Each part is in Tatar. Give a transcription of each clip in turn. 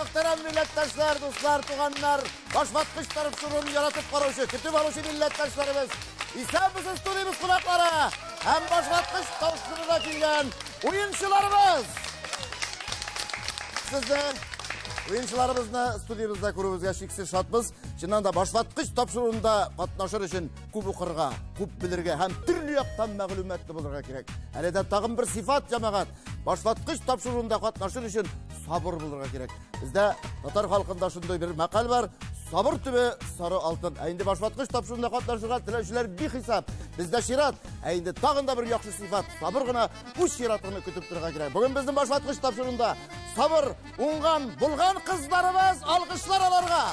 Мөхтәрәм милләттәшләр, дуслар, туганнар, башваткыч тапшыруын яратып караучы, көтеп алучы милләттәшләребез. Исәнмесез, студиябез кунаклары һәм башваткыч тапшыруына килгән уенчыларыбыз. Сезне уенчыларыбызны студиябездә күрүебезгә чиксез шатбыз. Чыннан да башваткыч тапшыруында катнашыр өчен күп укырга, күп белергә һәм төрле яктан мәгълүматлы булырга кирәк. Әле дә тагын бер сыйфат, җәмәгать. Башваткыч тапшыруында катнашыр өчен сабыр булырга кирәк. Бездә татар халкында шундый бер мәкаль бар: сабыр төбе сары алтын. Ә инде башваткыч тапшыруында катнашырга теләүчеләр бихисап. Бездә чират. Ә инде тагын да бер яхшы сыйфат: сабыр гына үз чиратыңны көтеп торырга кирәк. Бүген безнең башваткыч тапшыруында сабыр, уңган, булган кызларыбыз, алкышлар аларга.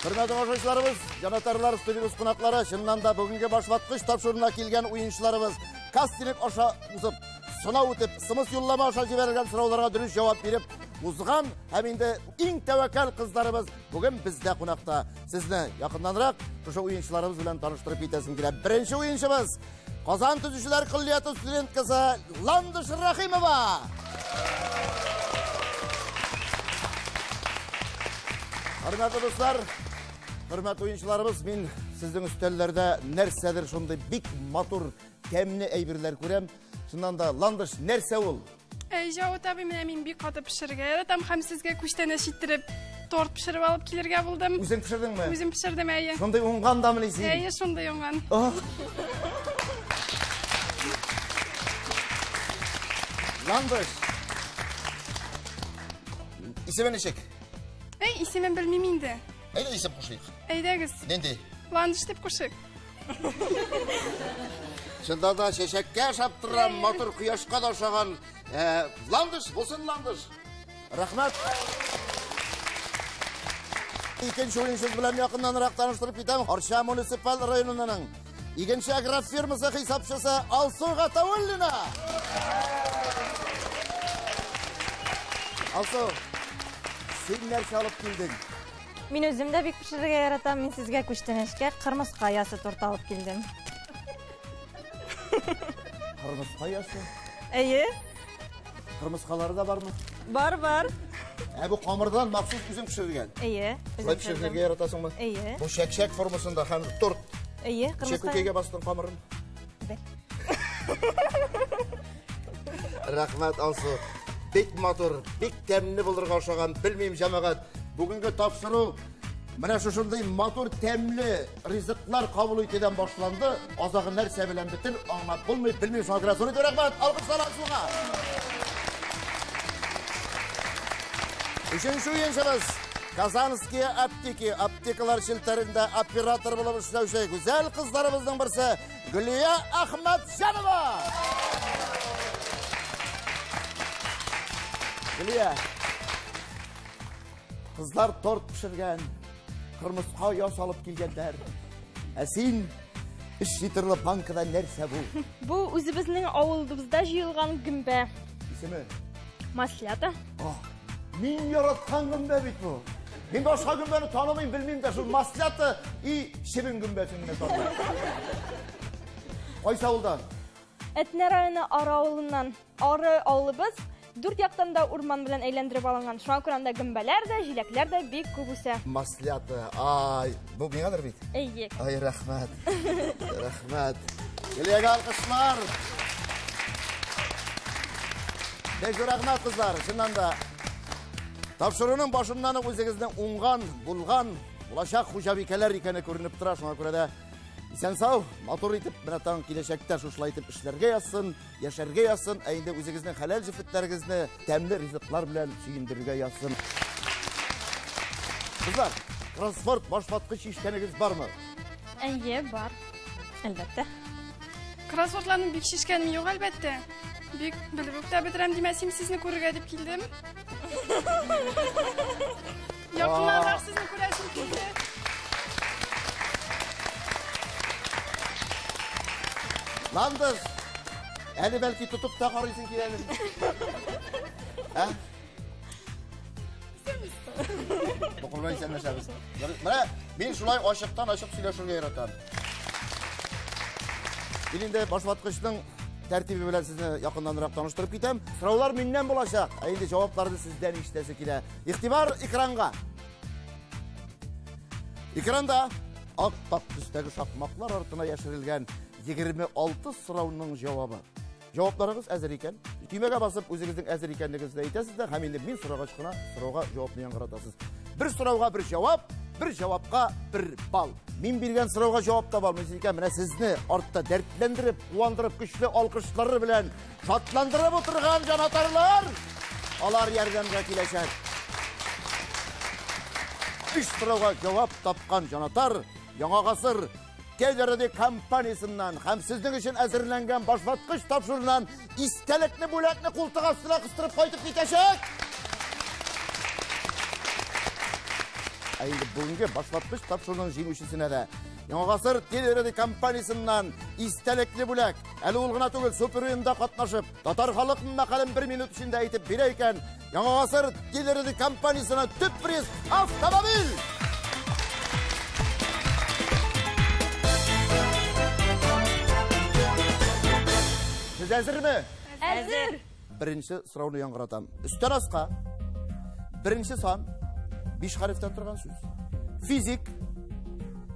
Хөрмәтле тамашачыларыбыз, җанатарлар, студиябез кунаклары, чыннан да бүгенге башваткыч тапшыруына килгән уенчыларыбыз кастинг аша узып, сынау үтеп, смс юллама аша җибәрелгән сорауларга дөрес җавап биреп узган һәм инде иң тәвәккәл кызларыбыз бүген бездә кунакта. Сезне якыннанрак шушы уенчыларыбыз белән таныштырып китәсем килә. Беренче уенчыбыз Казан төзүчеләр көллияте студенткасы Ландыш Рахимова. Хөрмәтле дуслар, хөрмәтле уенчыларыбыз, мин сезнең өстәлләрдә нәрсәдер шундый бик матур, тәмле әйберләр күрәм. Чыннан да, Ландыш, нәрсә ул? Җавыт абый, менә мин бик каты пешерергә яратам һәм сезгә күчтәнәч иттереп торт пешереп алып килергә булдым. Үзең пешердеңме? Үзем пешердем, әйе. Шундый уңган да мени син? Әйе, шундый уңган. Ландыш. Исеме ничек? Әй, исемен белмим инде. Әйдә исем кушыйк. Әйдәгез. Нинди? Ландыш дип кушыйк. Чында да чәчәккә ошап тора, матур кояшка да ошаган. Ландыш, булсын Ландыш. Рәхмәт. Икенче уенчыбыз белән якыннанрак таныштырып китәм. Арча муниципаль районының Игенче агрофирмасы хисапчысы Алсу Гатауллина. Алсу, син нәрсә алып килдең? Мин үзем дә бик пешерергә яратам. Мин сезгә күчтәнәчкә кырмыска ясы торты алып килдем. Кырмыска ясы? Әйе. Кырмыскалары да бармы? Бар, бар. Ә бу камырдан махсус үзең пешергән? Әйе. Шулай пешерергә яратасыңмы? Әйе. Бу чәк-чәк формасында һәм торт. Әйе, кырмыска. Чәкүкәгә бастың камырын? Бер. Рәхмәт, Алсу. Бик матур, бик тәмле булырга ошаган. Белмим, җәмәгать, бүгенге тапшыру менә шушындый матур тәмле ризыклар кабул итүдән башланды. Азагы нәрсә белән бетер, аңлап булмый. Белмим, шуңа күрә зур итеп рәхмәт. Алкышлар Алсуга. Өченче уенчыбыз Казанские аптеки, аптекалар челтәрендә оператор булып эшләүче гүзәл кызларыбызның берсе Гөлия Әхмәтҗанова. Гөлия, кызлар торт пешергән, кырмыска яс алып килгәннәр. Ә син 3 литрлы банкада нәрсә бу? Бу үзебезнең авылыбызда җыелган гөмбә. Исеме? Маслята. Мин яраткан гөмбә бит бу. Мин башка гөмбәне танымыйм, белмим дә, шул маслята и чебен гөмбәсен генә таныйм. Кайсы авылдан? Әтнә районы Ары авылыннан. Ары авылыбыз дүрт яктан да урман белән әйләндереп алынган. Шуңа күрә анда гөмбәләр дә, җиләкләр дә бик күп үсә. Маслята. Ай, бу миңадыр бит? Әйе. Ай, рәхмәт. Рәхмәт. Гөлиягә алкышлар. Бик зур рәхмәт, кызлар. Чыннан да тапшыруның башыннан ук үзегезнең уңган, булган, булачак хуҗабикәләр икәне күренеп тора. Шуңа күрә дә исән-сау, матур итеп, менә тагын киләчәктә шушылай итеп эшләргә язсын, яшәргә язсын, ә инде үзегезнең хәләл җефетләрегезне тәмле ризыклар белән сөендерергә язсын. Кызлар, кроссворд башваткыч чишкәнегез бармы? Әйе, бар. Әлбәттә. Кроссвордларны бик чишкәнем юк, әлбәттә. Бик белеп үк тә бетерәм димәсем, сезне күрергә дип килдем. Якыннанрак сезне күрәсем килде. Ландыш, әле бәлки тотып та карыйсың киләдер. Ә? Бу исәнләшәбез. Менә мин шулай ачыктан ачык сөйләшергә яратам. Мин инде башваткычның тәртибе белән сезне якыннанрак таныштырып китәм. Сораулар миннән булачак, ә инде җавапларны сездән ишетәсе килә. Игътибар экранга. Экранда ап-ак төстәге шакмаклар артына яшерелгән 26 сорауның җавабы. Җавапларыгыз әзер икән, төймәгә басып үзегезнең әзер икәнлегегезне әйтәсез дә һәм инде мин сорагач кына сорауга җавапны яңгыратасыз. Бер сорауга бер җавап, бер җавапка бер балл. Мин биргән сорауга җавап таба алмыйсыз икән, менә сезне артта дәртләндереп, куандырып, көчле алкышлары белән шатландырып утырган җанатарлар, алар ярдәмгә киләчәк. Өч сорауга җавап тапкан җанатар Яңа гасыр Телерадио компаниясеннән һәм сезнең өчен әзерләнгән башваткыч тапшыруыннан истәлекле бүләкне култык астына кыстырып кайтып китәчәк. Ә инде бүгенге башваткыч тапшыруның җиңүчесенә дә Яңа гасыр телерадио компаниясеннән истәлекле бүләк. Әле ул гына түгел, супер уенда катнашып, татар халык мәкален бер минут эчендә әйтеп бирә икән, Яңа гасыр телерадио компаниясенә төп приз автомобиль! Сез әзерме? Әзер! Беренче сорауны яңгыратам. Өстән аска. Беренче сан 5 хәрефтән торган сүз. Физик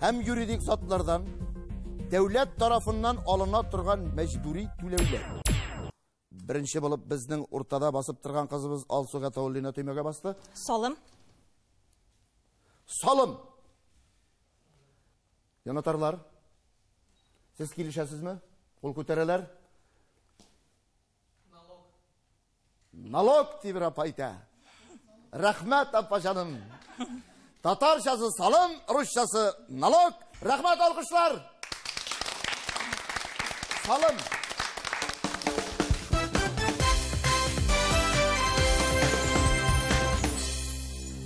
һәм юридик затлардан дәүләт тарафыннан алына торган мәҗбүри түләүләр. Беренче булып безнең уртада басып торган кызыбыз Алсу Гатауллина төймәгә басты. Салым. Салым. Янатарлар, сез килешәсезме? Кул күтәрәләр. Налог. Налог дип бер апа әйтә. Рәхмәт, апа җаным. Татарчасы салым, русчасы налог. Рәхмәт, алкышлар. Салым.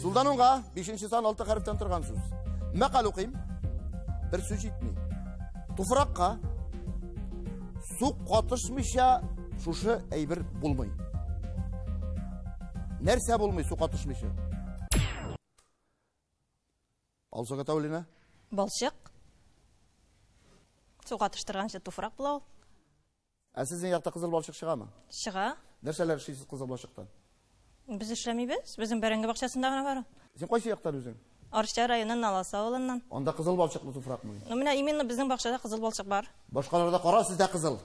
Сулдан уңга, бишенче сан алты хәрефтән торган сүз. Мәкаль укыйм. Бер сүз җитми. Туфракка су катышмыйча шушы әйбер булмый. Нәрсә булмый су катышмыйча? Алсу Гатауллина. Балчык. Су катыштырганчы туфрак була ул. Ә сезнең якта кызыл балчык чыгамы? Чыга. Нәрсәләр эшлисез кызыл балчыктан? Без эшләмибез. Безнең бәрәңге бакчасында гына бар ул. Син кайсы яктан үзең? Арча районы Наласа авылыннан. Анда кызыл балчыклы туфракмы? Ну, менә именно безнең бакчада кызыл балчык бар. Башкаларда кара, сездә кызыл.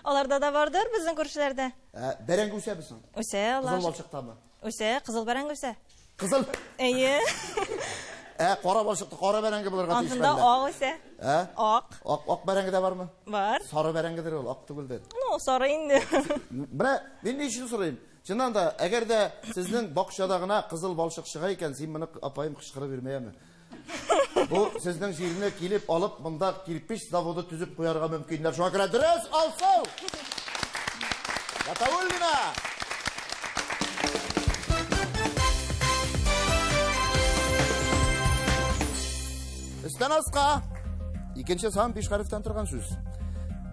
Аларда да бардыр, безнең күршеләрдә. Ә, бәрәңге үсәме соң? Үсә, алар. Кызыл балчыктамы? Үсә, кызыл бәрәңге үсә. Кызыл? Әйе. Ә, кара балчыкта кара бәрәңге булырга тиеш Ансында әллә? ак үсә. Ә? Ак. Ак, ак бәрәңге дә бармы? Бар. Сары бәрәңгедер ул, ак түгелдер. Ну, сары инде. Менә мин ни өчен сорыйм? Чыннан да, әгәр дә сезнең бакчада гына кызыл балчык чыга икән, син моны апаем кычкырып йөрмәяме? Бу сезнең җирне килеп алып, монда кирпич заводы төзеп куярга мөмкиннәр. Шуңа күрә дөрес, Алсу! Гатауллина! Өстән аска. Икенче сан биш хәрефтән торган сүз.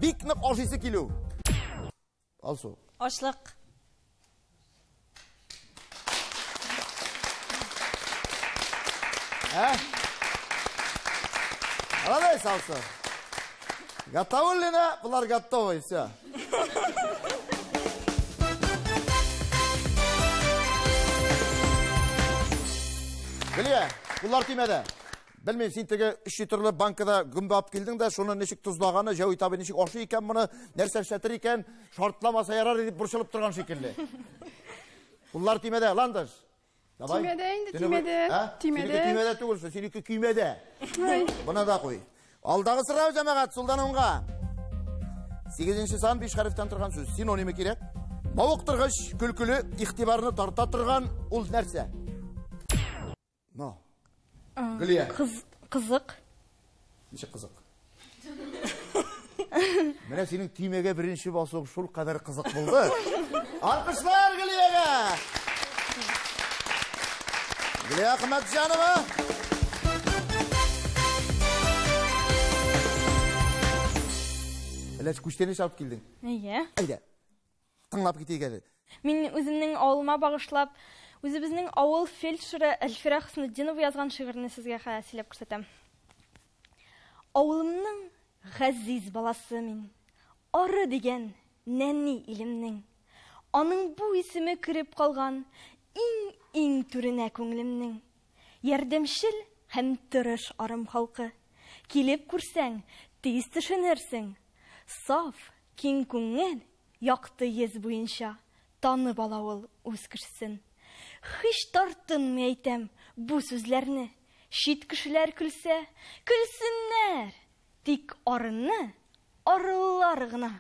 Бик нык ашыйсы килү. Алсу. Ашлык. Ә? Молодец, Алсу. Гатауллина, болар готовы, все. Гөлия, куллар тимәде. Белмим, син теге 3 литрлы банкада гөмбә алып килдең дә, шуны ничек тозлаганы, Җәвит абый ничек ашый икән моны, нәрсә эшләтер икән, шартламаса ярар дип борчылып торган шикелле. Куллар тимәдә, Ландыш. Давай. Тимәдә инде, Сине бу- тимәдә, Ә? тимәдә. Синеке тимәдә түгел, шул, синеке көймәдә. Ай. Моны да куй. Алдагы сорау, җәмәгать, сулдан уңга. 8 сан 5 хәрефтән торган сүз. Синонимы кирәк. Мавыктыргыч, көлкеле, игътибарны тарта торган ул нәрсә? Но. Гөлия. Кыз, кызык. Ничек кызык? Менә синең төймәгә беренче басуың шул кадәр кызык булды. Алкышлар Гөлиягә! Гөлия Әхмәтҗанова. Әллә күчтәнәч алып килдең? Әйе. Әйдә. Тыңлап китик әле. Мин үземнең авылыма багышлап, үзебезнең авыл фельдшеры Әлфирә Хөснетдинова язган шигырьне сезгә хәзер сөйләп күрсәтәм. Авылымның газиз баласы мин. Ары дигән нәни илемнең. Аның бу исеме кереп калган иң-иң түренә күңелемнең. Ярдәмчел һәм тырыш Арым халкы. Килеп күрсәң, тиз төшенерсең. Саф, киң күңел, якты йөз буенча танып ала ул үз кешесен. Һич тартынмый әйтәм бу сүзләрне. Чит кешеләр көлсә, көлсеннәр. Тик Арыны арылылар гына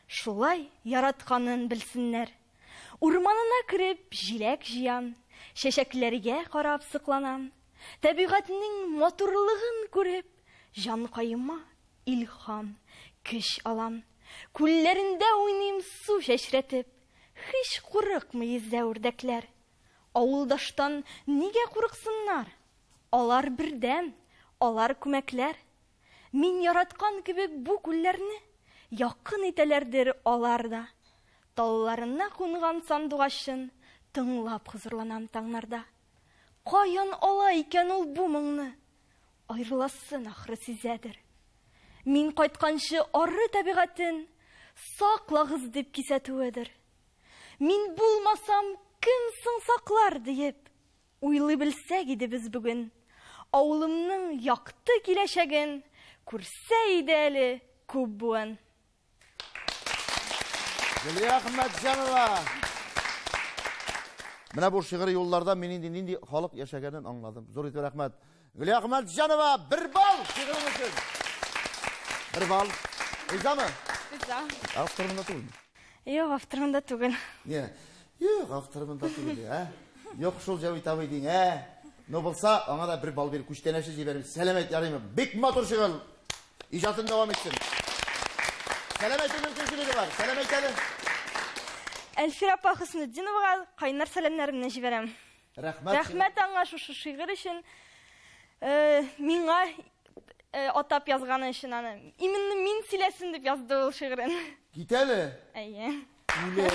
шулай яратканын белсеннәр. Урманына кереп җиләк җыям, чәчәкләргә карап сокланам. Табигатьнең матурлыгын күреп, җанкаема илһам, көч алам. Күлләрендә уйныйм су чәчрәтеп, һич курыкмый йөзә үрдәкләр. Авылдаштан нигә курыксыннар? Алар бердәм, алар күмәкләр. Мин яраткан кебек бу күлләрне якын итәләрдер алар да. Талларына кунган сандугачын тыңлап хозурланам таңнарда. Каян ала икән ул бу моңны? Аерыласын ахры сизәдер. Мин кайтканчы Ары табигатен саклагыз дип кисәтүедер. Мин булмасам, кем соң саклар диеп, уйлый белсәк иде без бүген. Авылымның якты киләчәген күрсә иде әле күп буын. Гөлия Әхмәтҗанова. Менә бу шигъри юлларда мин инде нинди халык яшәгәнен аңладым. Зур итеп рәхмәт. Гөлия Әхмәтҗанова, бер балл шигырың өчен. Бер балл. Ризамы? Риза. Автор монда түгелме? Юк, автор монда түгел. Не? Юк, автор монда түгел, ә? Юк, шул Җәвит абый дин, ә? Но булса, аңа да бер балл биреп, күчтәнәче җибәреп, сәлам әйт, ярыймы? Бик матур шигырь. Иҗатын дәвам итсен. Сәлам әйтү мөмкинчелеге бар. Сәлам әйт әле. Әлфира апа Хөснетдиновага кайнар сәламнәремне җибәрәм. Рәхмәт. Рәхмәт аңа шушы шигырь өчен. Миңа атап язганы өчен аны. Именно мин сөйләсен дип язды ул шигырен. Кит әле. Әйе. Үле.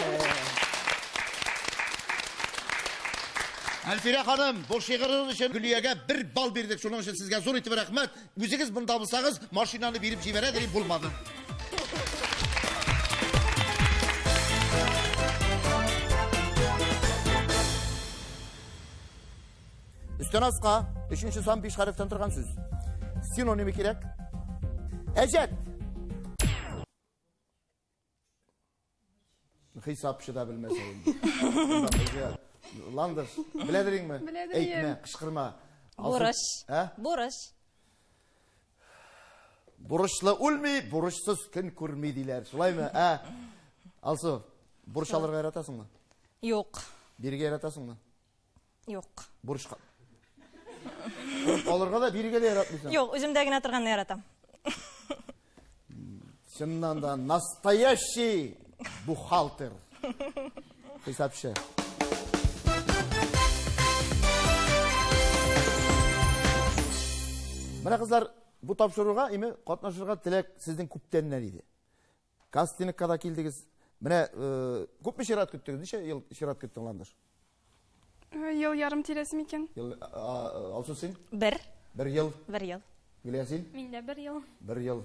Әлфирә ханым, бу шигырегез өчен Гөлиягә бер балл бирдек. Шуның өчен сезгә зур итеп рәхмәт. Үзегез монда булсагыз, машинаны биреп җибәрә дип булмады. Өстән аска, өченче сан 5 хәрефтән торган сүз. Синонимы кирәк. Әҗәт. Хисапчы да белмәсә инде. Ландыш, беләдереңме? Беләдер Әйтмә, кычкырма. Бурыч. Ә? Бурыч. Бурычлы үлми, бурычсыз көн күрми диләр. Шулаймы? Ә? Алсу, бурыч алырга яратасыңмы? Юк. Бирергә яратасыңмы? Юк. Бурычка. Алырга да, бирергә дә яратмыйсың. Юк, үземдә генә торганны яратам. Чыннан да настоящий бухгалтер. Хисапчы. Менә кызлар, бу тапшыруга име катнашырга теләк сезнең күптәннән иде. Кастингка да килдегез. Менә күпме чират көттегез? Ничә ел чират көттең, Ландыш? Ел ярым тирәсе микән? Ел, Алсу син? Бер. Бер ел. Бер ел. Гөлия син? Мин дә бер ел. Бер ел.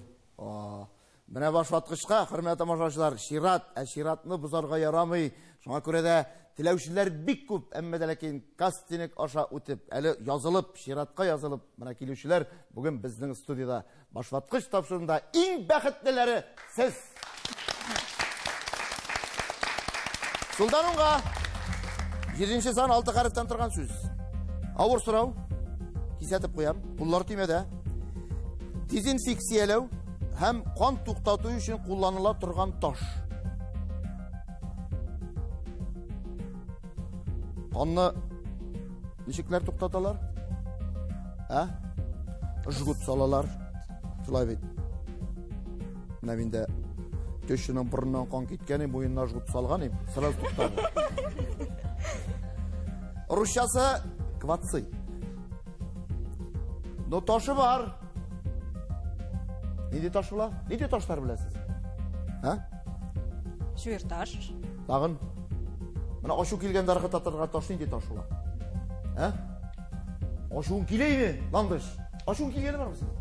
Менә башваткычка, хөрмәтле тамашачылар, чират, ә чиратны бозарга ярамый. Шуңа күрә дә теләүчеләр бик күп, әмма дә ләкин кастинг аша үтеп, әле язылып, чиратка язылып, менә килүчеләр бүген безнең студияда башваткыч тапшыруында иң бәхетлеләре сез. Сулдан уңга. 7 сан 6 хәрефтән торган сүз. Авыр сорау. Кисәтеп куям. Куллар төймәдә. Дезинфекцияләү һәм кан туктату өчен кулланыла торган таш. Канны ничекләр туктаталар? Ә? Жгут салалар. Шулай бит. Менә миндә тещаның борыннан кан киткән, муенына жгут салган идем, сразу туктады. Русчасы квацы. Но ташы бар. Нинди таш була? Нинди ташлар беләсез? Ә? Чуерташ. Тагын. Менә ачу килгәндә ыргыта торган таш нинди таш була? Ә? Ачуың киләме, Ландыш? Ачуың килгәне бармы синең?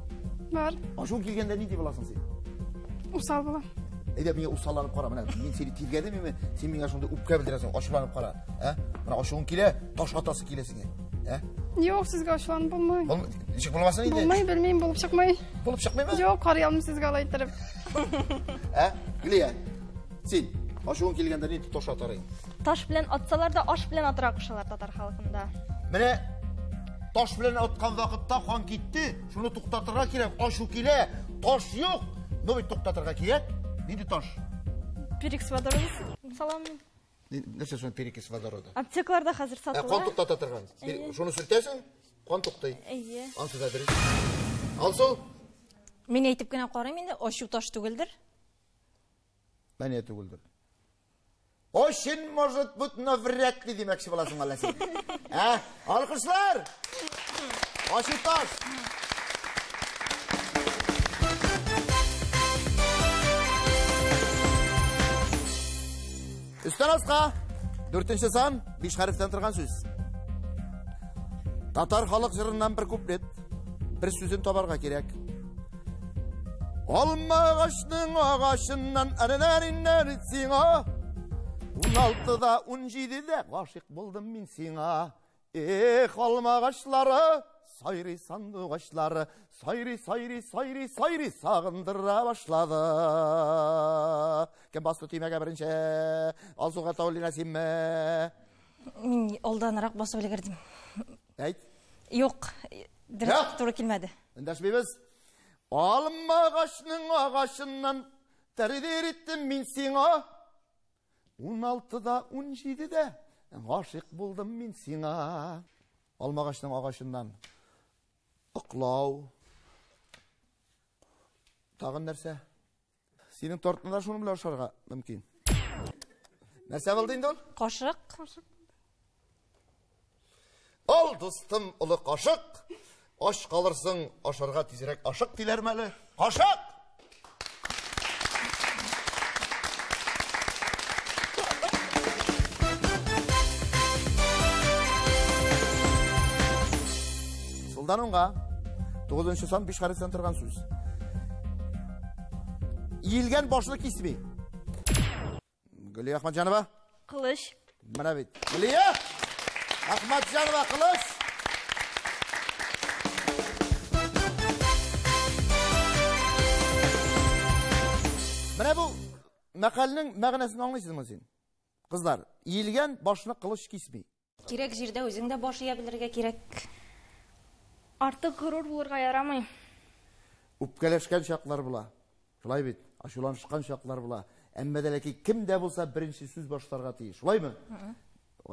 Бар. Ачуың килгәндә нинди буласың син? Усал була. Әйдә, миңа усалланып кара. Менә мин сине тиргәдемме? Син миңа шундый үпкә белдерәсең, ачуланып кара. Ә? Менә ачуың килә, таш атасы килә сиңа. Ә? Юк, сезгә ачуланып булмый. Бул, ничек булмасын инде? Булмый, белмим, булып чыкмый. Булып чыкмыймы? Юк, карый алмыйм сезгә алай иттереп. Ә? Гөлия, син ачуың килгәндә ни таш атар идең? Таш белән атсалар да аш белән атырга кушалар татар халкында. Менә таш белән аткан вакытта кан китте, шуны туктатырга кирәк, ачу килә, таш юк. Но бит туктатырга кирәк. Нинди таш? Перекись водорода салам мин. Нәрсә соң перекись водорода? Аптекаларда хәзер Ә, кан сатыла. туктата торган. Шуны сөртәсең, кан туктый. Әйе. Ансы да дөрес. Алсу? Мин әйтеп кенә карыйм инде, ачу таш түгелдер. Менә түгелдер. Очень может быть, но вряд ли демәкче буласың әллә син. Ә? Алкышлар! Ачу таш! Өстән аска. Дүртенче сан, биш хәрефтән торган сүз. Татар халык җырыннан бер куплет, бер сүзен табарга кирәк. Алма агачның агачыннан әрнәриннәр сиңа. 16-да, 17-дә гашыйк булдым мин сиңа. Эх, алма агачлары, сайрый сандугачлары, сайрый, сайрый, сайрый, сайрый сагындыра башлады. Кем басты төймәгә беренче? Алсу Гатауллина синме? Мин алданрак басып өлгердем. Әйт. Юк, дөрес Юк. туры килмәде. Эндәшмибез. Алма агачның агачыннан тәрдир иттем мин сиңа. 16-да, 17-дә гашыйк булдым мин сиңа. Алма агачның агачыннан ыклау. Тагын нәрсә? Синең тортны да шуның белән ашарга мөмкин. Нәрсә булды инде ул? Кашык. Кашык. Ал, дустым, олы кашык. Ач калырсың, ашарга тизрәк ашык диләрме әле? Кашык! Сулдан уңга. 9 сан 5 хәрефтән торган сүз. Иелгән башны кисми. Гөлия Әхмәтҗанова. Кылыч. Менә бит. Гөлия Әхмәтҗанова кылыч. Менә бу мәкальнең мәгънәсен аңлыйсызмы син? Кызлар, иелгән башны кылыч кисми. Кирәк җирдә үзең дә баш ия белергә кирәк. Артык горур булырга ярамый. Үпкәләшкән чаклар була. Шулай бит, ачуланышкан чаклар була. Әмма дә ләкин кем дә булса беренче сүз башларга тиеш. Шулаймы?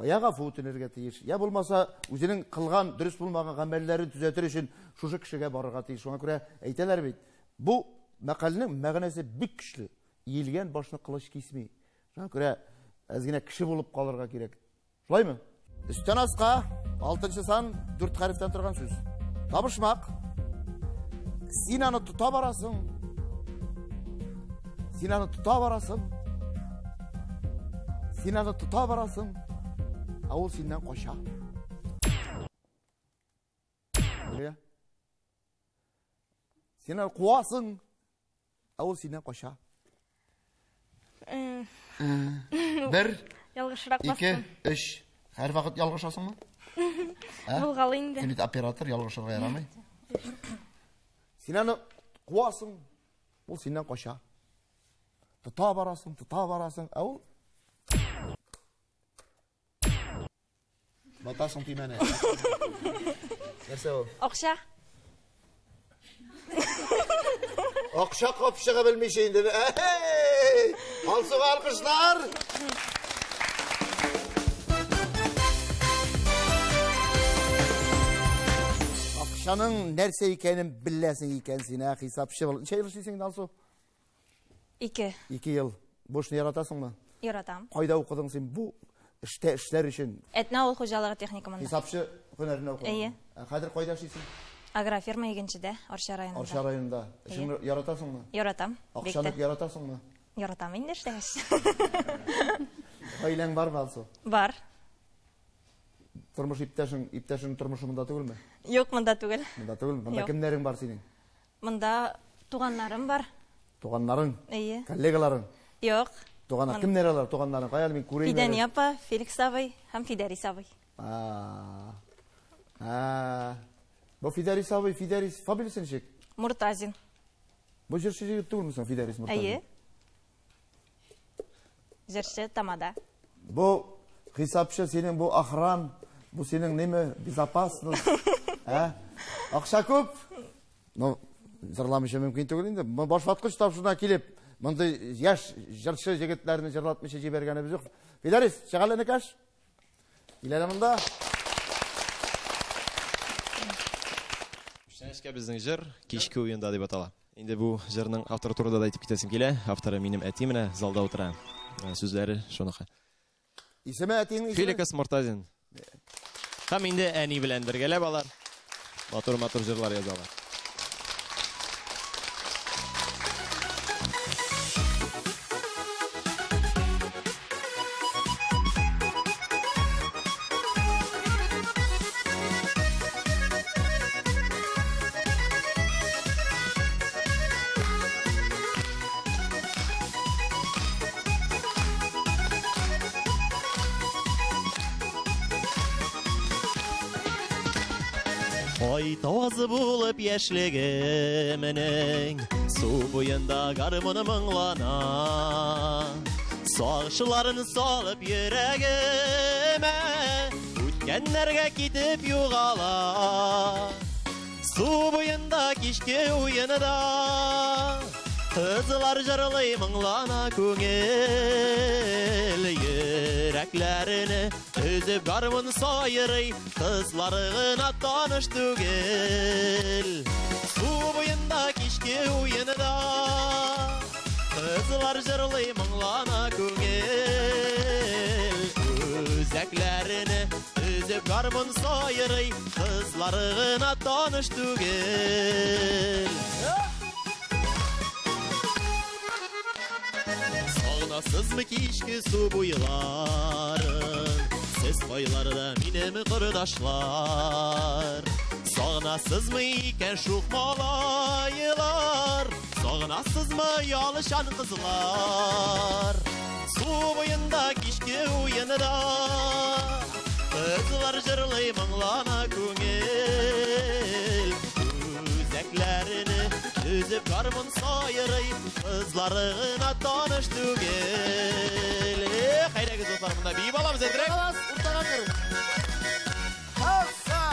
Я гафу үтенергә тиеш, я булмаса үзенең кылган дөрес булмаган гамәлләрен төзәтер өчен шушы кешегә барырга тиеш. Шуңа күрә әйтәләр бит, бу мәкальнең мәгънәсе бик көчле. Иелгән башны кылыч кисми. Шуңа күрә әз генә кеше булып калырга кирәк. Шулаймы? Өстән аска 6 сан 4 хәрефтән торган сүз. Табышмак. Син аны тота барасың. Син аны тота барасың. Син аны тота барасың. Ә ул синнән кача. Гөлия. Син аны куасың. Ә ул синнән кача. Бер, Ялгышрак ике, бастым. өч. Һәр вакыт ялгышасыңмы? Булгалы инде. Син бит оператор, ялгышырга ярамый. Син аны куасың, ул синнән кача. Тота барасың, тота барасың, ә ул Батасың төймәне. Нәрсә ул? Акча. Акча капчыгы белмичә инде. Әй! Алсуга алкышлар! Акчаның нәрсә икәнен беләсең икән син, ә, хисапчы бул. Ничә ел эшлисең инде, Алсу? 2. 2 ел. Бу эшне яратасыңмы? Яратам. Кайда укыдың син бу эштә эшләр өчен? Әтнә авыл хуҗалыгы техникумында. Хисапчы һөнәренә укыдың. Әйе. Ә хәзер кайда эшлисең? Агрофирма Игенчедә, Арча районында. Арча районында. Эшеңне яратасыңмы? Яратам. Бик Акчаны тә. яратасыңмы? Яратам инде эшләгәч. Гаиләң бармы, Алсу? Бар. Тормыш иптәшең, иптәшең тормышы монда түгелме? Юк, монда түгел. Монда түгел. Монда Юк. кемнәрең бар синең? Монда туганнарым бар. Туганнарың? Әйе. Коллегаларың? Юк. Туганнар. Кемнәр алар, туганнарың? Кая әле мин күрәйм. Фидәния апа, Феликс абый һәм Фидәрис абый. Бу Фидәрис абый, Фидәрис фамилиясе ничек? Муртазин. Бу җырчы җегет түгелме соң Фидәрис Муртазин? Әйе. Җырчы, тамада. Бу хисапчы синең, бу охран, бу синең неме, безопасность. Ә? Акча күп. Ну, җырламыйча мөмкин түгел инде. Бу башваткыч тапшыруына килеп, мондый яшь җырчы җегетләрне җырлатмыйча җибәргәнебез юк. Фидәрис, чык әле, энекәш. Кил әле монда. Күчтәнәчкә безнең җыр Кичке уенда дип атала. Инде бу җырның авторы турында да әйтеп китәсем килә. Авторы минем әти, менә залда утыра. Сүзләре шуныкы. Исеме әтиеңнең исеме? Феликс Муртазин. Һәм инде әни белән бергәләп алар матур-матур җырлар язалар. Ай тавазы булып яшьлегеменең, су буенда гармоны моңлана. Сагышларын салып йөрәгемә, үткәннәргә китеп югала. Су буенда кичке уенда, кызлар җырлый моңлана күңел. Йөрәкләрне өзеп гармун сайрый, кызлары гына таныш түгел. Су буенда кичке уенда, кызлар җырлый моңлана күңел. Үзәкләрне өзеп гармун сайрый, кызлары гына таныш түгел. Сагынасызмы кичке су буйларын? Сез кайларда минем кордашлар? Сагынасызмы икән шук малайлар? Сагынасызмы ялышан кызлар? Су буенда кичке уенда, кызлар җырлый моңлана күңел. Үзәкләрне өзеп гармун сайрый, кызлары гына таныш түгел. Эх, әйдәгез, дуслар, монда биеп алабыз әзрәк. Уртага кер. Аса!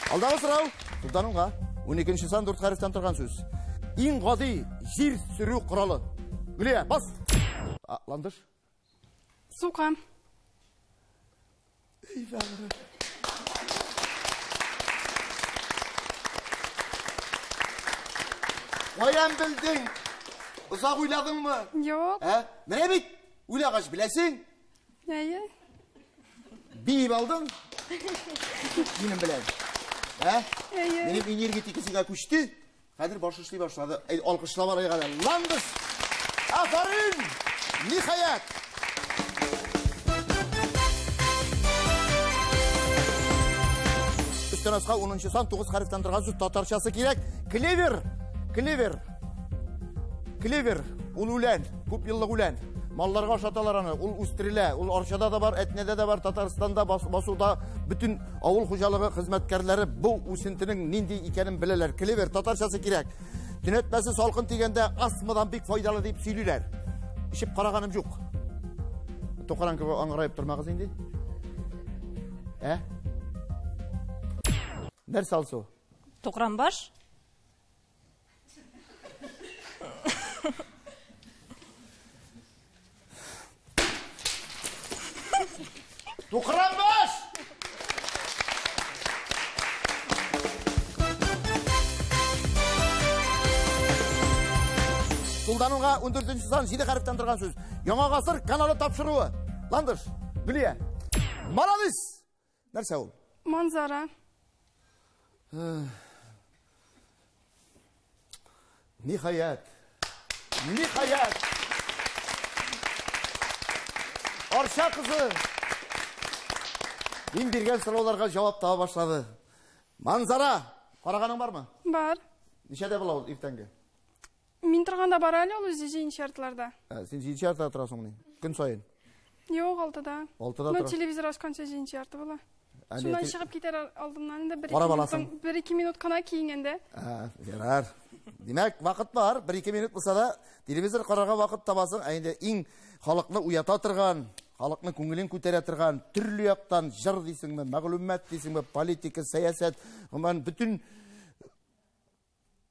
Алдагы сорау Султанымга. 12 сан 4 хәрефтән торган сүз. Иң гади җир сөрү коралы. Гөлия, бас. Ландыш. Сука. Каян белдең? Озак уйладыңмы? Юк. Ә? Менә бит уйлагач беләсең. Әйе. Биеп алдың. Минем белән. Ә? Әйе. Минем энергетика сиңа күчте. Хәзер баш эшли башлады. Әй, алкышлап алайык әле. Ландыш! Афарин! Ниһаять! Өстән аска 10 сан 9 хәрефтән торган сүз татарчасы кирәк. Клевер! Клевер! Клевер! Ул үлән, күп еллык үлән. Малларга ашаталар аны, ул үстерелә, ул Арчада да бар, Әтнәдә дә бар, Татарстанда, басуда бөтен авыл хуҗалыгы хезмәткәрләре бу үсентенең нинди икәнен беләләр. Клевер татарчасы кирәк. Төнәтмәсе салкын тигәндә астмадан бик файдалы дип сөйлиләр. Эчеп караганым юк. Тукаран кебек аңгыраеп тормагыз инде. Ә? Нәрсә алсу? Тукранбаш? Тукранбаш! Сулдан уңга 14 сан 7 хәрефтән торган сүз. Яңа гасыр каналы тапшыруы. Ландыш, Гөлия. Молодец! Нәрсә ул? Манзара. Ниһаять. Ниһаять. Арча кызы. Мин биргән сорауларга җавап таба башлады. Манзара. Караганың бармы? Бар. Ничәдә була ул иртәнге? Мин торганда бар әле ул үзе җиденче яртыларда. Син җиденче яртыда торасыңмыни? Көн саен? Юк, алтыда. Алтыда Ну, тора. телевизор ачканча җиденче ярты була. Ә, Шуннан не, чыгып китәр алдымнан инде бер Карап ике аласың. минут, бер ике минут кына киенгәндә. Ә, ярар. Димәк, вакыт бар. 1-2 минут булса да телевизор карарга вакыт табасың. Ә инде иң халыкны уята торган, халыкның күңелен күтәрә торган төрле яктан җыр дисеңме, мәгълүмат дисеңме, политика, сәясәт, гомумән бөтен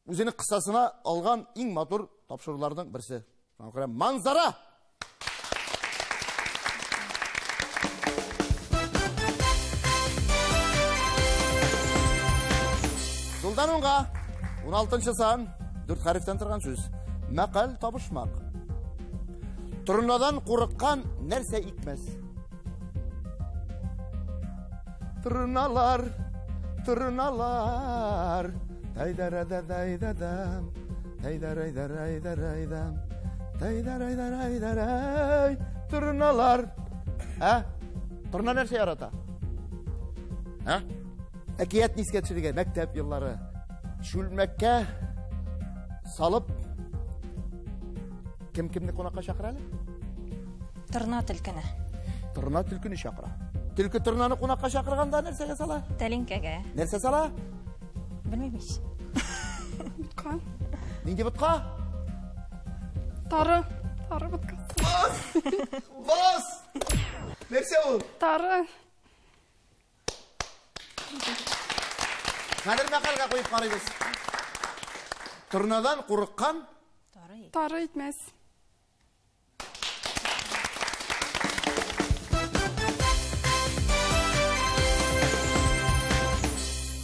үзенең кысасына алган иң матур тапшыруларның берсе. Шуңа күрә Манзара! Сулдан уңга 16 сан, 4 хәрефтән торган сүз. Мәкаль табышмак. Торнадан курыккан нәрсә икмәс? Торналар, торналар. Тайдарада-дайдадам, тайдарайдарайдарайдам, тайдарайдарайдарай, торналар. Ә? Торна нәрсә ярата? Ә? Әкият искә төшерергә, мәктәп еллары. Чүлмәккә салып, кем кемне кунакка чакыра әле? Торна төлкене. Торна төлкене чакыра. Төлке торнаны кунакка чакырганда нәрсәгә сала? Тәлинкәгә. Нәрсә сала? Белмим ич. Ботка. Нинди ботка? Тары. Тары боткасы. Бас! Бас! Нәрсә ул? Тары. Хәзер мәкальгә куеп карыйбыз. Торнадан курыккан Тары. Тары итмәс.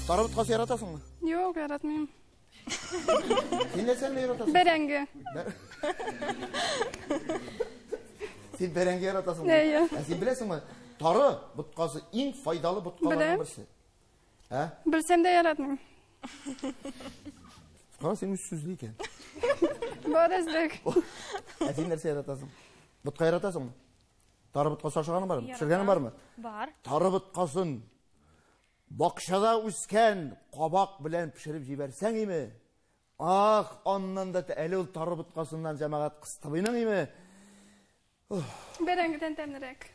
Тары боткасы яратасыңмы? Юк, яратмыйм. Син нәрсәне яратасың? Бәрәңге. Син бәрәңге яратасыңмы? Әйе. Ә син беләсеңме? Тары боткасы иң файдалы боткаларның Беләм. берсе. Ә? Белсәм дә яратмыйм. Кара, син үз сүзле икән. Бар әзрәк. Ә син нәрсә яратасың? Ботка яратасыңмы? Тары боткасы ашаганың бармы? Пешергәнең бармы? Бар. Тары боткасын бакчада үскән кабак белән пешереп җибәрсәң име? Ах, аннан да әле ул тары боткасыннан җәмәгать кыстыбыйның име? Бәрәңгедән тәмлерәк.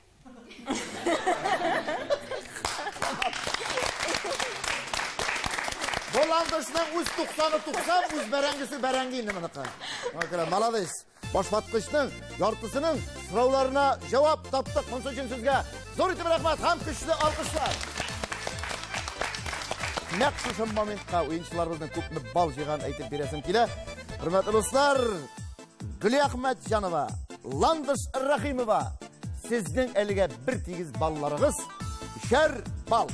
Бу Ландышның үз 90-ы 90, үз бәрәңгесе бәрәңге инде моныкы. Шуңа күрә молодец. Башваткычның яртысының сорауларына җавап таптык. Монысы өчен сезгә зур итеп рәхмәт һәм көчле алкышлар. Нәкъ шушы моментка уенчыларыбызның күпме балл җыйганын әйтеп бирәсем килә. Хөрмәтле дуслар, Гөлия Әхмәтҗанова, Ландыш Рәхимова, сезнең әлегә бер тигез балларыгыз 3 балл.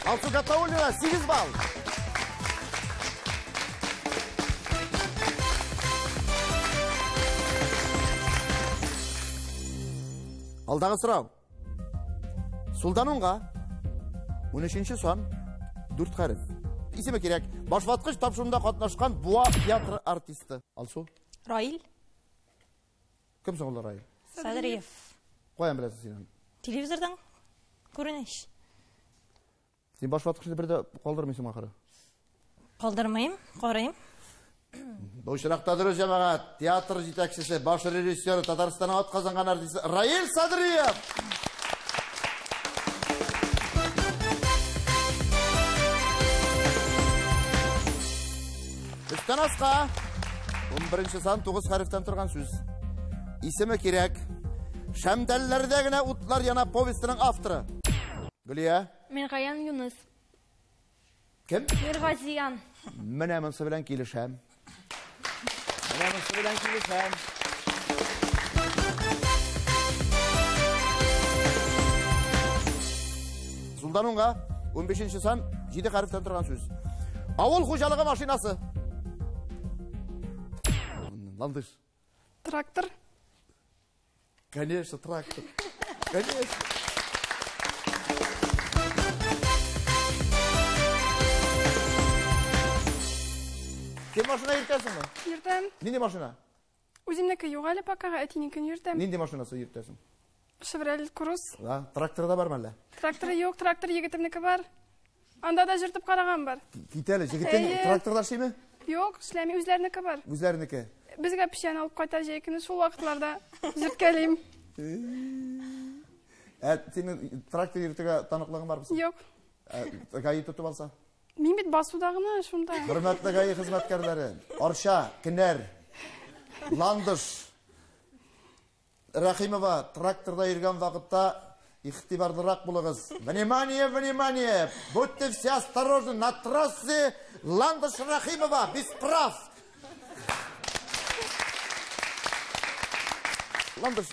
Алсу Гатауллина 8 балл. Алдагы сорау. Сулдан уңга 13 сан 4 хәреф. Исеме кирәк. Башваткыч тапшыруында катнашкан Буа театры артисты. Алсу. Раил. Кем соң ул Раил? Садриев. Каян беләсең син аны? Телевизордан күренеш. Син башваткычны бер дә калдырмыйсың ахыры. Калдырмыйм, карыйм. Бу очракта дөрес җәмәгать, театр җитәкчесе, баш режиссеры, Татарстанның атказанган артисты Раил Садриев. Өстән аска 11 сан 9 хәрефтән торган сүз. Исеме кирәк. Шәмдәлләрдә генә утлар яна повестының авторы. Гөлия. Миргаян Юныс. Кем? Миргазиян. Менә монысы белән килешәм. Менә монысы белән килешәм. Сулдан уңга 15 сан 7 хәрефтән торган сүз. Авыл хуҗалыгы машинасы. синең, Ландыш? Трактор. Конечно, трактор. Конечно. Син машина йөртәсеңме? Йөртәм. Нинди машина? Үземнеке юк әле пока, әтинекен йөртәм. Нинди машинасы йөртәсең? Шевроле Круз. Да, тракторы да бармы әллә? Тракторы юк, трактор егетемнеке бар. Анда да җыртып караган бар. Кит әле, җегетең тракторда эшлиме? Юк, эшләми, үзләренеке бар. Үзләренеке. Безгә печән алып кайта җәй көне, шул вакытларда җырткәлим. Ә синең трактор йөртүгә таныклыгың бармы? Юк. ГАИ тотып алса? Мин бит басуда гына шунда. Хөрмәтле ГАИ хезмәткәрләре, Арча, Кенәр, Ландыш, Рәхимова тракторда йөргән вакытта игътибарлырак булыгыз. Внимание, внимание! Будьте все осторожны, на трассе Ландыш Рәхимова без прав. Ландыш,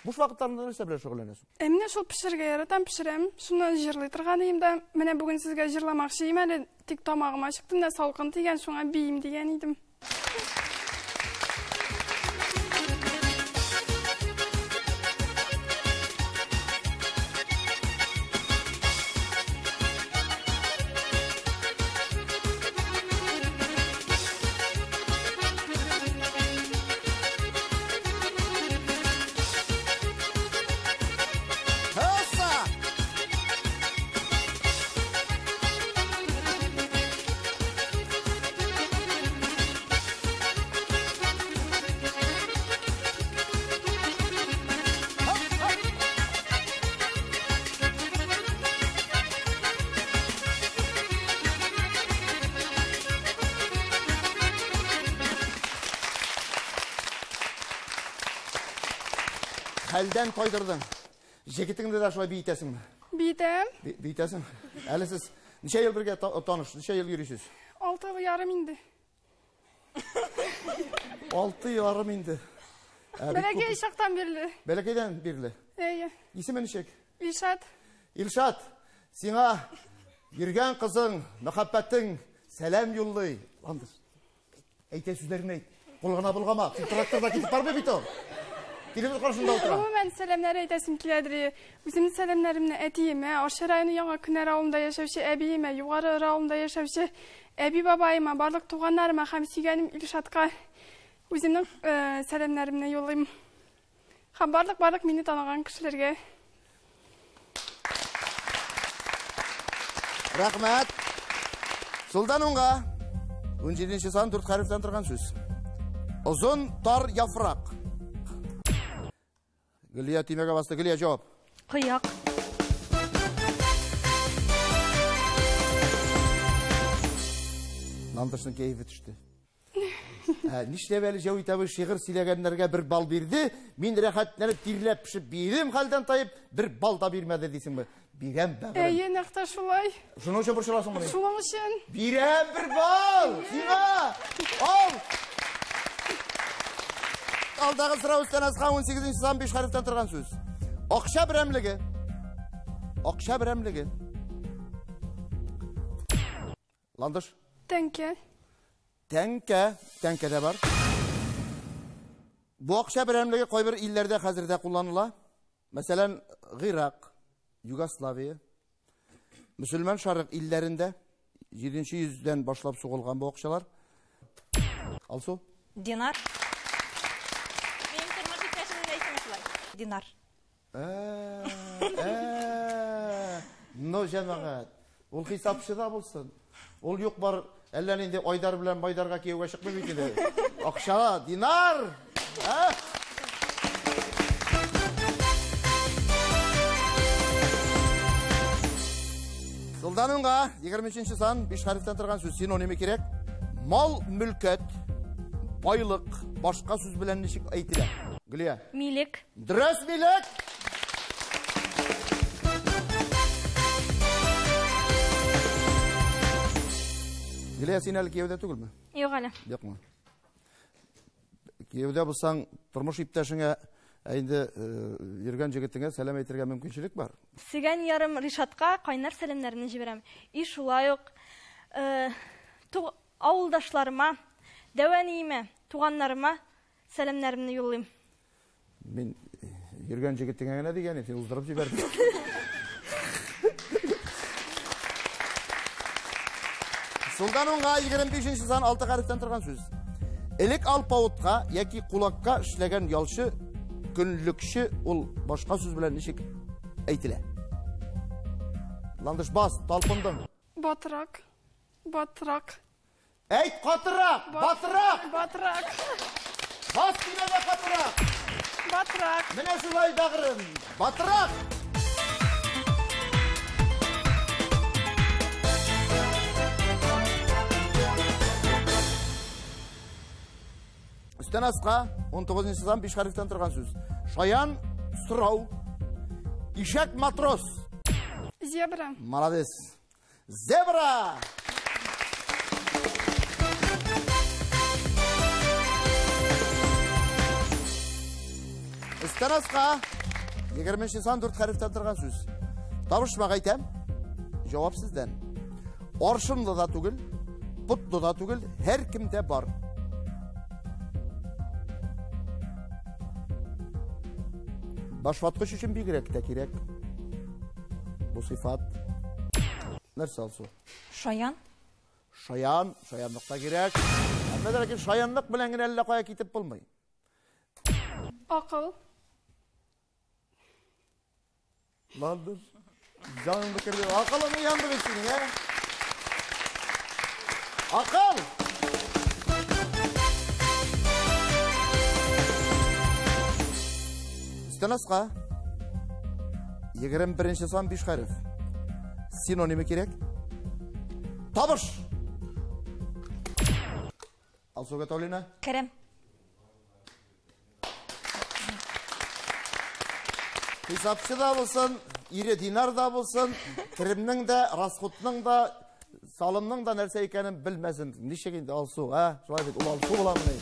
буш вакытларында нәрсә белән шөгыльләнәсең? Ә менә шул пешерергә яратам, пешерәм. Шуннан җырлый торган идем дә. Менә бүген сезгә җырламакчы идем әле, тик тамагыма чыкты, менә салкын тигән, шуңа биим дигән идем. Хәлдән тайдырдың. Җегетеңне дә шулай биетәсеңме? Биетәм. Биетәсең. Әле сез ничә ел бергә таныш, ничә ел йөрисез? Алты ярым инде. Алты ярым инде. Бәләкәй чактан бирле. Бәләкәйдән бирле. Әйе. Исеме ничек? Илшат. Илшат, сиңа йөргән кызың, мәхәббәтең сәлам юллый. Ландыш, әйтә сүзләрен әйт. Кул гына болгама. Син тракторда китеп бармый бит ул. Телевизор каршында утыра. Гомумән, сәламнәр әйтәсем киләдер. Үземнең сәламнәремне әтиемә, Арча районы Яңа Кенәр авылында яшәүче әбиемә, Югары Ыры авылында яшәүче әби бабаема, барлык туганнарыма һәм сөйгәнем Илшатка үземнең сәламнәремне юллыйм. Һәм барлык-барлык мине таныган кешеләргә. Рәхмәт. Сулдан уңга. 17 сан 4 хәрефтән торган сүз. Озын тар яфрак. Гөлия төймәгә басты. Гөлия, җавап. Кыяк. Ландышның кәефе төште. Нишләп әле Җәвит абый шигырь сөйләгәннәргә бер балл бирде, мин рәхәтләнеп тирләп пешеп биедем хәлдән таеп, бер балл да бирмәде дисеңме? Бирәм бәгырем. Әйе, нәкъ тә шулай. Шуның өчен борчыласыңмыни? Шуның өчен. Бирәм бер балл! Сиңа! Ал! Алдагы сорау өстән асқа 18 сан 5 хәрефтән торган сүз. Акча берәмлеге. Акча берәмлеге. Ландыш? Тәңкә. Тәңкә. Тәңкә дә бар. Бу акча берәмлеге кайбер илләрдә хәзер дә кулланыла. Мәсәлән, Гыйрак, Югославия, мөселман шарык илләрендә 7 йөздән башлап сугылган бу акчалар. Алсу? Динар. Минем тормыш иптәшемнең дә исеме шулай. Динар. Но, җәмәгать, ул хисапчы да булсын. Ул юк бар, әллә нинди Айдар белән Байдарга кияүгә чыкмый бит инде. Акча, динар! Ә? Сулдан уңга, 23 сан, 5 хәрефтән торган сүз синонимы кирәк. Мал, мөлкәт, байлык, башка сүз белән ничек әйтелә? Гөлия. Милек. Дөрес, милек. Гөлия, син әле кияүдә түгелме? Юк әле. Юкмы? Кияүдә булсаң, тормыш иптәшеңә, ә инде йөргән җегетеңә сәлам әйтергә мөмкинчелек бар. Сөйгән ярым Ришатка кайнар сәламнәрне җибәрәм. И шулай ук авылдашларыма, дәвәниемә, туганнарыма сәламнәремне юллыйм. Мин йөргән җегетеңә генә дигән, син уздырып җибәрдең. Сулдан уңга 25 сан 6 хәрефтән торган сүз. Элек алпавытка яки кулакка эшләгән ялчы, көнлекче ул башка сүз белән ничек әйтелә? Ландыш бас, талпындың. Батрак. Батрак. Әйт катырак, батрак. Батрак. Бас димәгә катырак. Батрак. Менә шулай бәгърем. Батрак. Өстән аска 19 сан 5 хәрефтән торган сүз. Шаян сорау. Ишәк матрос. Зебра. Молодец. Зебра! Өстән аска 20 сан 4 хәрефтән торган сүз. Табышмак әйтәм. Җавап сездән. Аршынлы да түгел, потлы да түгел, һәркемдә бар. Башваткыч өчен бигрәк тә кирәк. Бу сыйфат. Нәрсә Алсу? Шаян. Шаян, шаянлык та кирәк. Әмма дә ләкин шаянлык белән генә әллә кая китеп булмый. Акыл. Ландыш, җаныңны керде. Акылың уянды бит синең, ә? Акыл! Өстән аска. 21 сан 5 хәреф. Синонимы кирәк. Табыш! Алсу Гатауллина. Керем. Хисапчы да булсын, ире Динар да булсын, керемнең дә, расходның да, салымның да нәрсә икәнен белмәсен. Ничек инде Алсу, ә? Шулай бит, ул Алсу буламыни?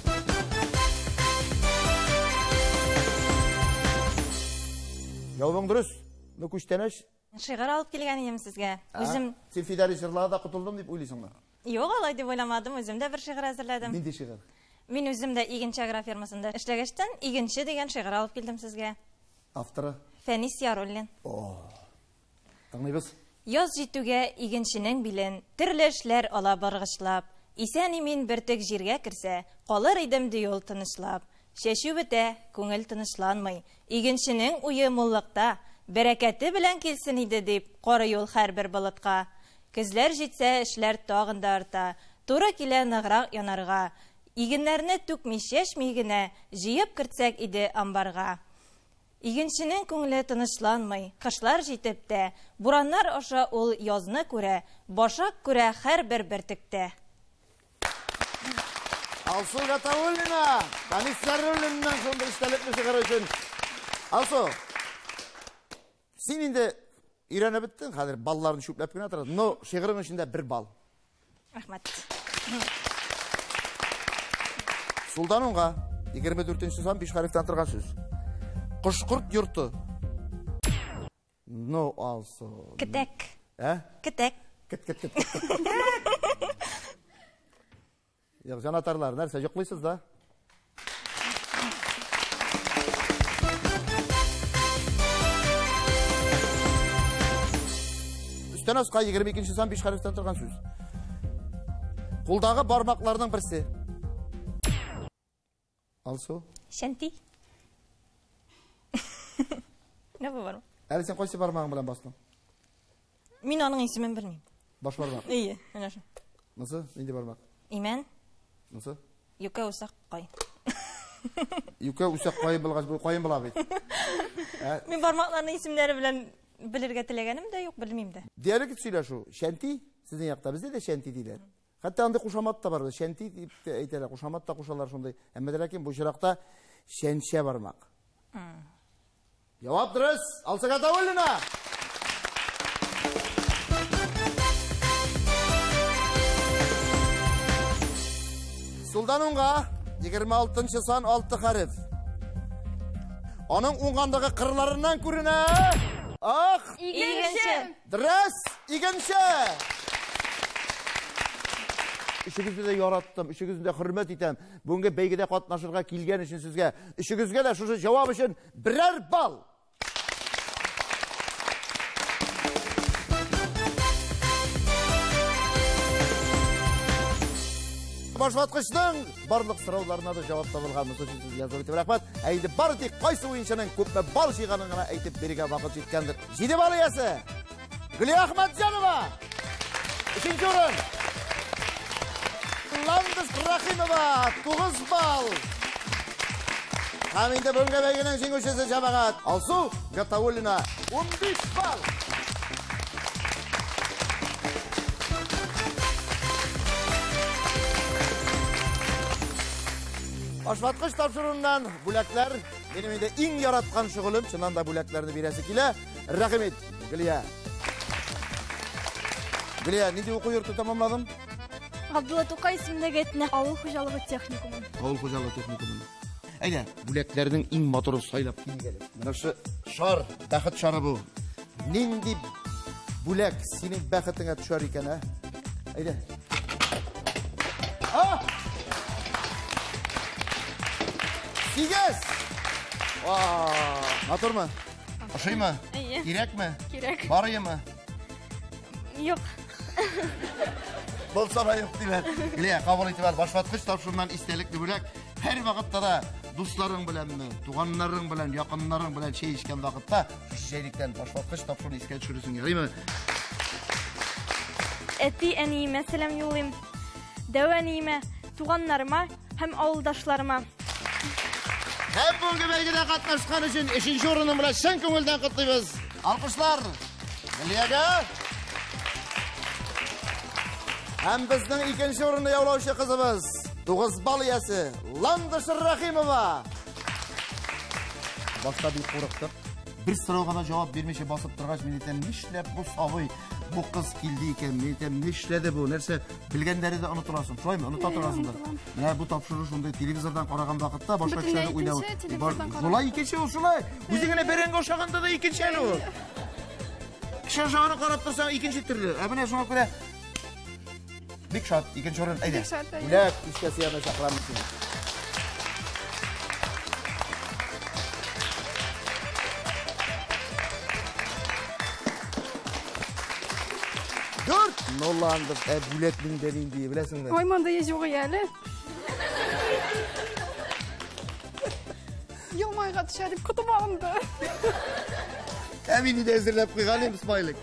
Җавабың дөрес. Ну, күчтәнәч. Шигырь алып килгән идем сезгә. Үзем Син Фидари җырлары да котылдым дип уйлыйсыңмы? Юк, алай дип уйламадым. Үзем дә бер шигырь әзерләдем. Нинди шигырь? Мин үзем дә Игенче агрофирмасында эшләгәчтән Игенче дигән шигырь алып килдем сезгә. Авторы? Фәнис Яруллин. О. Тыңлыйбыз. Яз җитүгә игенченең билен төрле эшләр ала баргычлап. Исән-имин бөртек җиргә керсә, калыр идем ди ул тынычлап. Чәчү бетә, күңел тынычланмый. Игенченең уе муллыкта, бәрәкәте белән килсен иде дип, карый ул һәрбер болытка. Көзләр җитсә, эшләр тагын да арта. Туры килә ныграк янарга. Игеннәрне түкми чәчми генә җыеп кертсәк иде амбарга. Игенченең күңеле тынычланмый, кышлар җитеп тә, бураннар аша ул язны күрә, башак күрә һәрбер бөртектә. Алсу Гатауллина, Фәнис Яруллинның шундый истәлекле шигыре өчен. Алсу, син инде өйрәнеп беттең, хәзер балларны чүпләп кенә торасың. Но шигырең өчен дә бер балл. Рәхмәт. Сулдан уңга 24 сан 5 хәрефтән торган сүз. Кошкорт йорты. Ну, Алсу. Кетәк. Ә? Кетәк. Кет, кет, кет. Юк, җанатарлар, нәрсә, йоклыйсыз да? Өстән аска 22 сан 5 хәрефтән торган сүз. Кулдагы бармакларның берсе. Алсу? Шәнти. Менә бу бармак. Әле син кайсы бармагың белән бастың? Мин аның исемен белмим. Баш бармак. Ие, менә шул. Монысы нинди бармак? Имән. Монысы? Юкә усак кай. Юкә усак каен булгач, бу каен була бит. Ә? Мин бармакларның исемнәре белән белергә теләгәнем дә юк, белмим дә. Диалект сөйләшү. Шәнти сезнең якта, бездә дә шәнти диләр. Хәтта андый кушамат та бар. Шәнти дип тә әйтәләр, кушамат та кушалар шундый. Әмма дә ләкин бу очракта шәнчә бармак. Җавап дөрес. Алсу Гатауллина. Сулдан уңга 26 сан 6 хәреф. Аның уңгандагы кырларыннан күренә. Ах! Игенче. Дөрес, игенче. Өчегезне дә яраттым, өчегезне дә хөрмәт итәм. Бүгенге бәйгедә катнашырга килгән өчен сезгә, өчегезгә дә шушы җавап өчен берәр балл. Башваткычның барлык сорауларына да җавап табылган. Монысы өчен сезгә зур итеп рәхмәт. Ә инде бары тик кайсы уенчының күпме балл җыйганын гына әйтеп бирергә вакыт җиткәндер. 7 балл иясе Гөлия Әхмәтҗанова. Өченче урын. Ландыш Рахимова 9 балл. Һәм инде бүгенге бәйгенең җиңүчесе җәмәгать Алсу Гатауллина 15 балл. Башваткыч тапшыруыннан бүләкләр. Минем инде иң яраткан шөгылем, чыннан да бүләкләрне бирәсе килә. Рәхим ит, Гөлия. Гөлия, нинди уку йорты тәмамладың? Габдулла Тукай исемендәге Әтнә авыл хуҗалыгы техникумын. Авыл хуҗалыгы техникумын. Әйдә, бүләкләрнең иң матурын сайлап килик әле. Менә шу шар, бәхет шары бу. Нинди бүләк синең бәхетеңә төшәр икән, ә? Әйдә. А! 8! Матурмы? Ошыймы? Әйе. Кирәкме? Кирәк. Барыймы? Юк. Булса да юк диләр. Гөлия, кабул итеп ал. Башваткыч тапшыруыннан истәлекле бүләк. Һәр вакытта да дусларың беләнме, туганнарың белән, якыннарың белән чәй эчкән вакытта шушы чәйнектән башваткыч тапшыруны искә төшерерсең, ярыймы? Әти әниемә сәлам юллыйм. Дәү әниемә, туганнарыма һәм авылдашларыма. Һәм бүгенге бәйгедә катнашкан өчен өченче урының белән чын күңелдән котлыйбыз. Алкышлар Гөлиягә. Һәм безнең икенче урынны яулаучы кызыбыз, 9 балл иясе Ландыш Рахимова. Башта бик курыктык. Бер сорауга да җавап бирмичә басып торгач, мин әйтәм, нишләп бу сабый, бу кыз килде икән? Мин әйтәм, нишләде бу? Нәрсә белгәннәре дә онытыласың. Шулаймы? Оныта торасың да. Менә бу тапшыру шундый телевизордан караган вакытта башка кешеләрне уйлау. Шулай икенче ул шулай. Үзең генә бәрәңге ашаганда да икенче әле ул. Кеше ашаганын карап торсаң икенче төрле. Ә менә шуңа күрә бик шат, икенче урын, әйдә. Бик шат, әйдә. Бүләк кичкәсе янына чакырам сине. Дүрт! Ну, Ландыш, ә бүләкнең дә ниндие, беләсеңме? Ой, монда юк әле. Елмайга төшә дип котым алынды. Ә мин инде әзерләп куйган идем смайлик.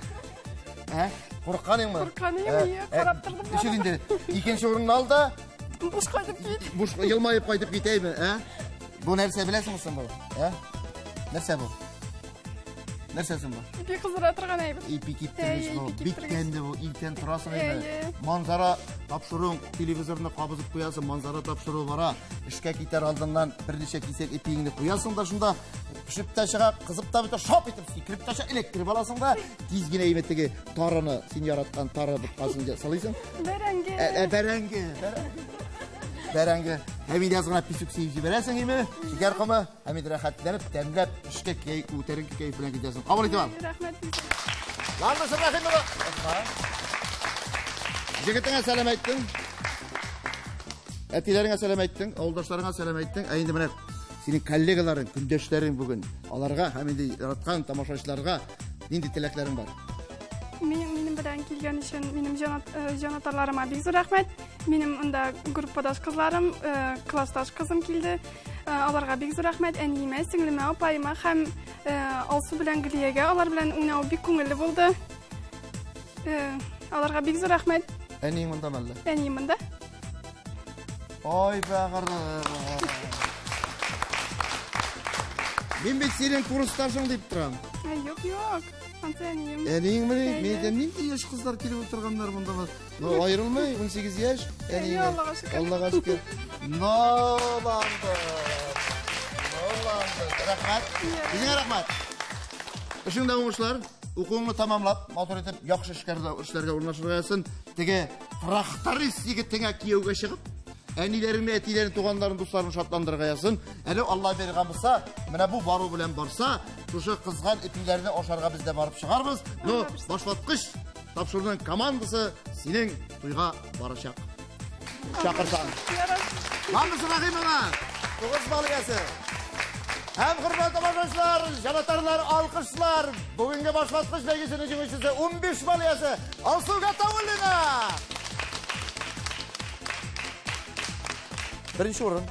Ә? Курыккан идеңме? Курыккан идем, ие, карап тордым. Ничек инде? Икенче урынны ал да, Буш кайтып кит. Буш елмаеп кайтып китәйме, ә? Бу нәрсә беләсеңме соң бу? Ә? Нәрсә бу? Нәрсә соң бу? Ипи кыздыра торган әйбер. Ипи киптергеч бу. Ипи Бик киптергеч. тәмле бу. Иртән торасың инде. Әйе. Манзара тапшыруың, телевизорны кабызып куясың, манзара тапшыру бара. Эшкә китәр алдыннан берничә кисәк ипиеңне куясың да шунда пешеп тә чыга, кызып та бетә, шап итеп сикереп тә чыга, эләктереп аласың да, тиз генә әйбәт теге тарыны, син яраткан тары боткасын салыйсың. Бәрәңге. Бәрәңге, бәрәңге. Бәрәңге. Һәм инде аз гына песок сибеп җибәрәсең име, шикәр комы, һәм инде рәхәтләнеп, тәмләп, эшкә күтәренке кәеф белән китәсең. Кабул итеп ал. Рәхмәт. Ландыш Рәхимова. Җегетеңә сәлам әйттең. Әтиләреңә сәлам әйттең, авылдашларыңа сәлам әйттең. Ә инде менә синең коллегаларың, көндәшләрең бүген аларга һәм инде яраткан тамашачыларга нинди теләкләрең бар? Минем белән килгән өчен минем җанатарларыма бик зур рәхмәт. Минем монда группадаш кызларым, классташ кызым килде. Аларга бик зур рәхмәт. Әниемә, сеңлемә, апаема һәм Алсу белән Гөлиягә, алар белән уйнау бик күңелле булды. Аларга бик зур рәхмәт. Әниең монда мәллә? Әнием монда. Ой, бәгырем. Мин бит синең курсташың дип торам. Юк, юк. Ансы әнием. Әниең мени? Әйе. Мин әйтәм, нинди яшь кызлар килеп утырганнар монда. Ну, аерылмый, 18 яшь. Әйе, Әниеңә. Аллага шөкер. Аллага шөкер. Ноланды. Ноланды. Рәхмәт. Үзеңә рәхмәт. Эшеңдә уңышлар. Укуыңны тамамлап, матур итеп, яхшы эшләргә урнашырга язсын. Теге тракторист егетеңә кияүгә чыгып, әниләреңне, әтиләреңне, туганнарын, дусларын шатландырырга язсын. Әле Алла биргән булса, менә бу бару белән барса, шушы кызган ипиләрне ашарга без дә барып чыгарбыз. Ну, башваткыч тапшыруның командасы синең туйга барачак. Чакырсаң. Мамыш Рәхимова, 9 балл иясе. Һәм хөрмәтле тамашачылар, җанатарлар, алкышлар. Бүгенге башваткыч бәйгесенең җиңүчесе 15 балл иясе Алсу Гатауллина. Беренче урын.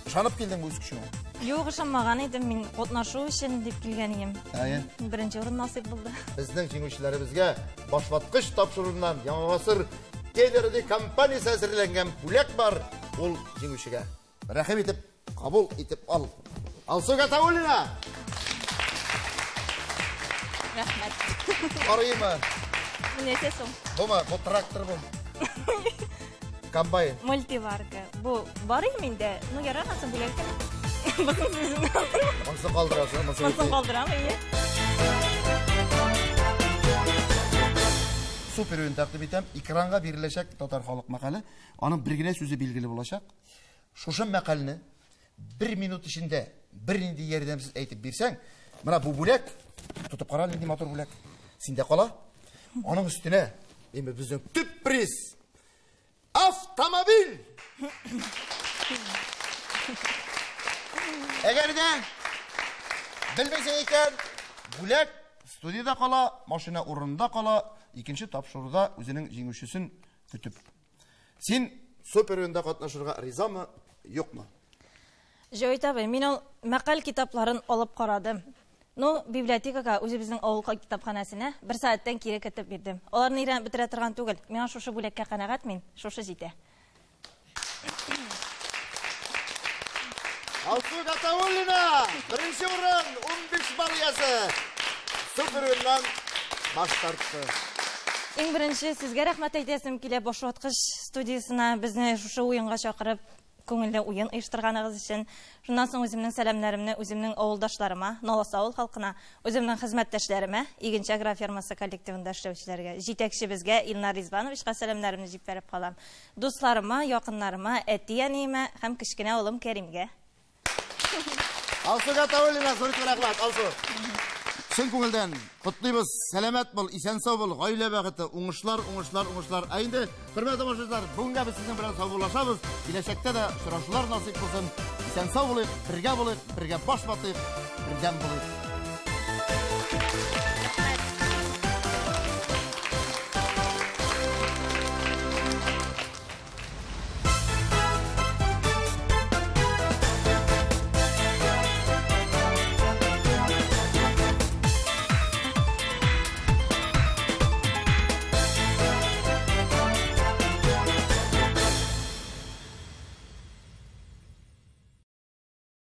Ышанып килдеңме үз көчеңә? Юк, ышанмаган идем мин, катнашу өчен дип килгән идем. Әйе. Беренче урын насыйп булды. Безнең җиңүчеләребезгә башваткыч тапшыруыннан Яңа гасыр телерадио компаниясе әзерләнгән бүләк бар. Ул җиңүчегә. Рәхим итеп, кабул итеп ал. Алсу Гатауллина! Рәхмәт. Арыймы? Менә соң. Бума, бу трактор бу. Комбайн. Мультиварка. Бу бар инде миндә. Ну, ярар, ансын бүләк итәм. Бусын үземә алдырам. Монысын калдырасың, монысын Монысын калдырам, әйе. Супер уен тәкъдим итәм. Экранга биреләчәк татар халык мәкале. Аның бер генә сүзе билгеле булачак. Шушы мәкальне бер минут эчендә бернинди ярдәмсез әйтеп бирсәң, менә бу бүләк, тотып кара, нинди матур бүләк. Синдә кала. Аның өстенә, инде безнең төп приз автомобиль. Әгәр дә белмәсәң икән, бүләк студиядә кала, машина урынында кала, икенче тапшыруда үзенең җиңүчесен көтеп. Син супер уенда катнашырга ризамы, юкмы? Җавит абый, мин ул мәкаль китапларын алып карадым. Ну, библиотекага, үзебезнең авыл китапханәсенә бер сәгатьтән кире кертеп бирдем. Аларны өйрәнеп бетерә торган түгел. Миңа шушы бүләккә канәгать мин, шушы җитә. Алсу Гатауллина, беренче урын, 15 балл иясе. Супер уеннан баш тартты. Иң беренче сезгә рәхмәт әйтәсем килә, Башваткыч студиясенә безне шушы уенга чакырып, күңелле уен оештырганыгыз өчен. Шуннан соң үземнең сәламнәремне үземнең авылдашларыма, Налас авыл халкына, үземнең хезмәттәшләремә, Игенче агрофирмасы коллективында эшләүчеләргә, җитәкчебезгә Илнар Ризвановичка сәламнәремне җибәреп калам. Дусларыма, якыннарыма, әти-әниемә һәм кечкенә улым Кәримгә. Алсу Гатауллина, зур рәхмәт, Алсу. Чын күңелдән котлыйбыз, сәламәт бул, исән-сау бул, гаилә бәхете, уңышлар, уңышлар, уңышлар. Ә инде, хөрмәтле тамашачылар, бүгенгә без сезнең белән саубуллашабыз. Киләчәктә дә очрашулар насыйп булсын. Исән-сау булыйк, бергә булыйк, бергә баш батыйк, бердәм булыйк.